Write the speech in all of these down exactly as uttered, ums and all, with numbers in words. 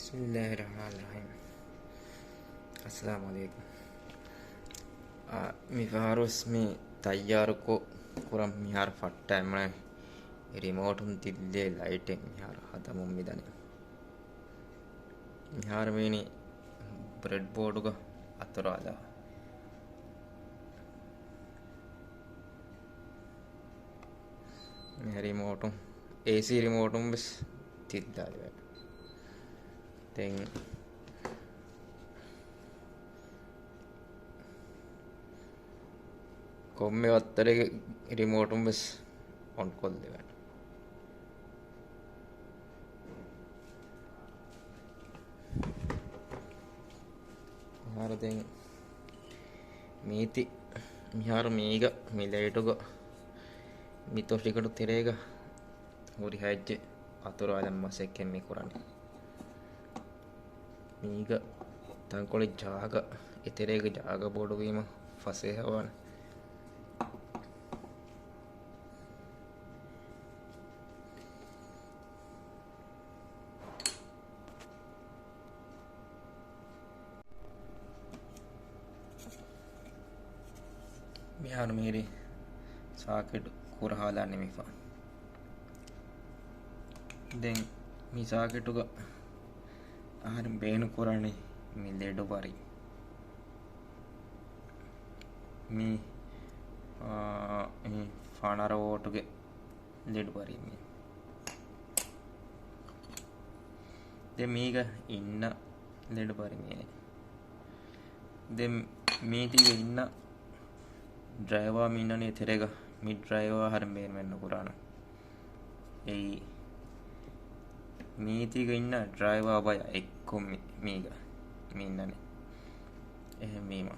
بسم الله الرحمن الرحيم. السلام عليكم. އާ، މި ފަހަރުވެސް މި ތައްޔާރުކޮށް ކުރަން މިހާރު ފައްޓައިމަނެ ރިމޯޓުން ދިއްލޭ ލައިޓެއް މިހާރު ހަދަމުން މިދަނީ. މިހާރު މީނި ބްރެޑް ބޯޑުގަ އަތުރާލާ. މި ރިމޯޓުން، އޭސީ ރިމޯޓުން ވެސް ތިއްދާލިވެ. ދެން ކޮންމެ ވައްތަރެއްގެ ރިމޯޓުން ވެސް އޮން ކޮށްލެވޭނެ. މިހާރު ދެން މީތި، މިހާރު މީގަ މި ލައިޓުގަ މި ތޮށިގަނޑު ތެރޭގަ ހުރިހާ އެއްޗެއް އަތުރާލަން މަސައްކަތް މި ކުރަނީ. މީގަ ތަންކޮޅެއް ޖާގަ، އެތެރޭގަ ޖާގަ ބޮޑުވީމަ ފަސޭހަވާނެ. މިހާރު މިހިރީ ސާކެޓް ކުރަހާލާ ނިމިފަ. ދެން މި ސާކެޓުގަ އަހަރެން ބޭނުން ކުރާނީ މި ލެޑު ބަރި. މި، އާ، މި ފަނަރަ ވޯޓުގެ ލެޑު ބަރީ މީ. ދެން މީގަ އިންނަ ލެޑު ބަރި މީ. ދެން މީތީގަ އިންނަ ޑްރައިވާ މި އިންނަނީ ތެރޭގަ، މި ޑްރައިވާ އަހަރެން ބޭނުމެއް ނުކުރާނަން. އެއީ މީތީގަ އިންނަ ޑްރައިވާ ބަޔަށް އެއްކޮށް މި، މީގަ މި އިންނަނީ. އެހެންވީމަ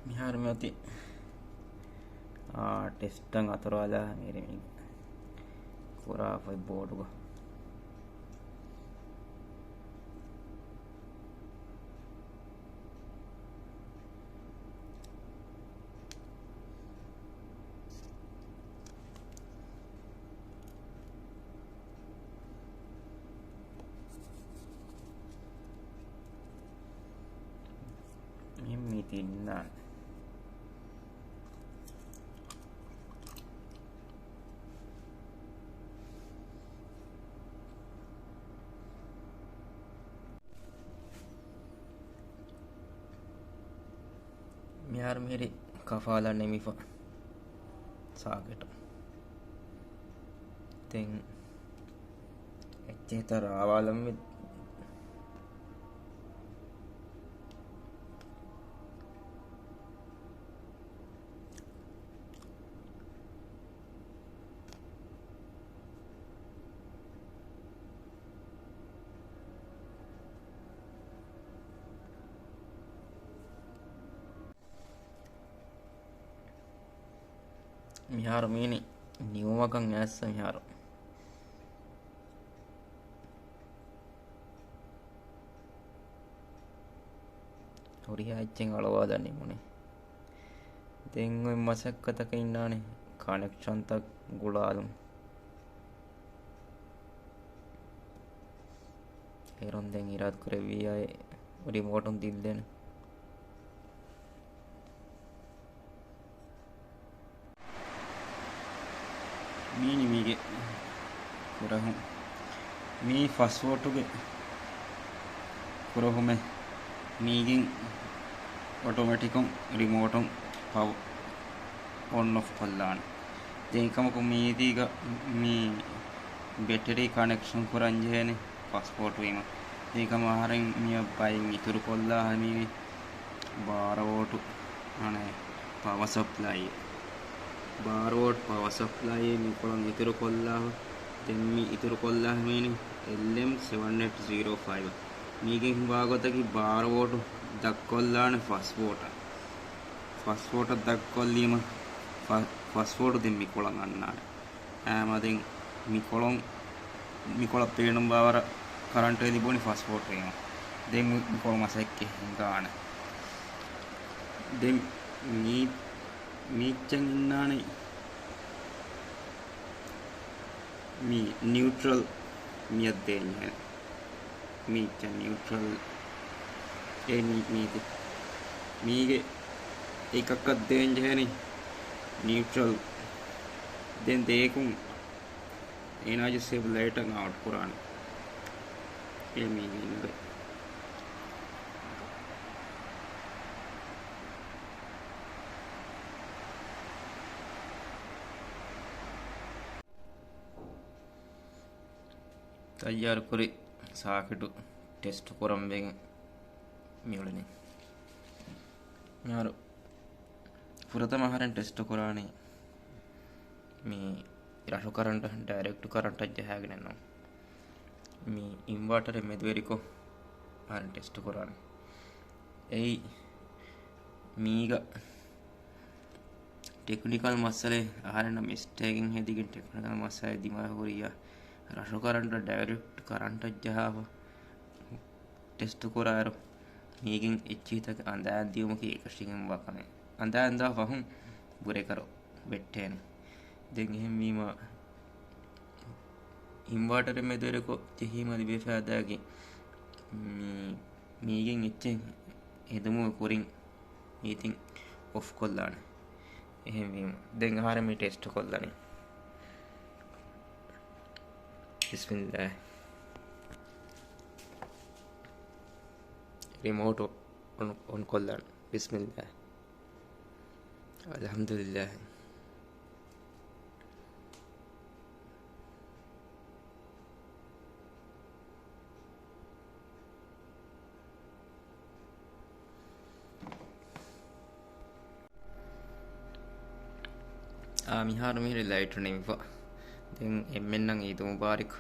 މިހާރު މިއޮތީ، އާ، ޓެސްޓަށް އަތުރާލާ މިރި މީ ކުރާފައި ބޯޑުގަ. މި ތިންނާނެ. މިހާރު މިހިރީ ކަފާލާ ނިމިފަ ސާކެޓު. ދެން އެއްޗެހިތައް ރާވާލަން މި މިހާރު މީނި ނިމުމަކަށް އައިސް މިހާރު. ހުރިހާ އެއްޗެއް އަޅުވާލަން ނިމުނީ. ދެން އޮތް މަސައްކަތަކަށް އިންނާނެ ކަނެކްޝަންތައް ގުޅާލުން. އޭރުން ދެން އިރާދަކުރެއްވިއްޔާ ރިމޯޓުން ދިއްލޭނެ. މީނި މީގެ ކުރަހުން. މީ ފަސް ވޯޓުގެ ކުރަހުމެއް. މީގެން އޮޓޮމެޓިކުން ރިމޯޓުން ޕަވަ އޮން އޮފް ކޮށްލާނެ. ދެން ކަމަކު މީދީގަ މީ ބެޓެރީ ކަނެކްޝަން ކުރަން ޖެހޭނެ ފަސް ވޯޓު ވީމަ. ދެން ކަމަކު އަހަރެން މިއަށް ބައިން އިތުރު ކޮށްލާ ހަމީނި ބާރަ ވޯޓު އަނެއް ޕަވަ ސަޕްލައި. ބާރަ ވޯޓް ޕަވަ ސަޕްލައި މިކޮޅަށް އިތުރު ކޮށްލާފަ. ދެން މި އިތުރު ކޮށްލާ ހަމީނި އެލްއެމް ސެވަން އެއިޓް ޒީރޯ ފައިވް. މީގެން ވާގޮތަކީ ބާރަ ވޯޓު ދަށްކޮށްލާނެ ފަސް ވޯޓަށް. ފަސް ވޯޓަށް ދަށްކޮށްލީމަ ފަ-، ފަސް ވޯޓު ދެން މިކޮޅަށް އަންނާނެ. އާމަ ދެން މިކޮޅުން، މިކޮޅަށް ބޭނުންވާވަރަށް ކަރަންޓެއް ލިބުނީ ފަސް ވޯޓު ވީމަ. ދެން މި-، މިކޮޅު މަސައްކަތް ހިނގާނެ. ދެން މީ މީއްޗަށް އިންނާނެ މި ނިއުޓްރަލް މިއަށް ދޭންޖެހޭނެ. މީއްޗަށް ނިއުޓްރަލް އެ މީ، މީތި. މީގެ އެކަކަށް ދޭންޖެހޭނެ ނިއުޓްރަލް. ދެން ދޭކުން އޭނާ ޖެއްސޭ ބްލޭޑަށް އައުޓް ކުރާނެ. އެ މީގެ އިންނަ ބައި. ތައްޔާރުކުރި ސާކެޓު ޓެސްޓް ކުރަން ވެގެން މިއުޅެނީ. މިހާރު ފުރަތަމަ އަހަރެން ޓެސްޓް ކުރާނީ މި ރަށު ކަރަންޓަށް، ޑައިރެކްޓް ކަރަންޓަށް ޖަހާގެނެއްނު. މި އިންވާޓަރެއް މެދުވެރިކޮށް އަހަރެން ޓެސްޓް ކުރާނެ. އެއީ މީގަ ޓެކްނިކަލް މައްސަލައެއް އަހަރެންނަށް މިސްޓޭކެއް ހެދިގެން ޓެކްނިކަލް މައްސަލައެއް ދިމާވެ ހުރިއްޔާ، ރަށު ކަރަންޓަށް ޑައިރެކްޓް ކަރަންޓަށް ޖަހާފަ ޓެސްޓް ކުރާއިރު، މީގެން އެއްޗިހިތަކެއް އަނދާން ދިޔުމަކީ އެކަށީގެންވާ ކަމެއް. އަނދާން ދާ ފަހުން ބުރޭކަރު ވެއްޓޭނެ. ދެން އެހެންވީމަ، އިންވާޓަރެއް މެދުވެރިކޮށް ޖެހީމަ ލިބޭ ފައިދާއަކީ، މީ، މީގެން އެއްޗެއް ހެދުމުގެ ކުރިން މީތިން އޮފް ކޮށްލާނެ. އެހެންވީމަ، ދެން އަހަރެން މި ޓެސްޓް ކޮށްލަނީ. ބިސްމިއްލާހި. ރިމޯޓު އޮން، އޮން ކޮށްލަން. ބިސްމިއްލާހި. އަލްޙަމްދުލިއްލާހި. އާ، މިހާރު މިހިރި ލައިޓު ނިމިފަ. ދެން އެންމެންނަށް އީދު މުބާރިކު.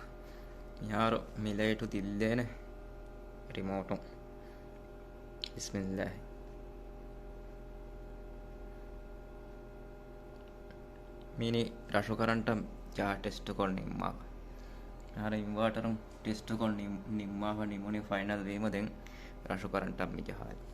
މިހާރު މި ލައިޓު ދިއްލޭނެ ރިމޯޓުން. ބިސްމިއްލާހި. މިނި ރަށު ކަރަންޓަށް ޖަހާ ޓެސްޓުކޮށް ނިންމާފަ. މިހާރު އިންވާޓަރުން ޓެސްޓުކޮށް ނިން، ނިންމާފަ ނިމުނީ ފައިނަލް ވީމަ ދެން ރަށު ކަރަންޓަށް މި ޖަހާލީ.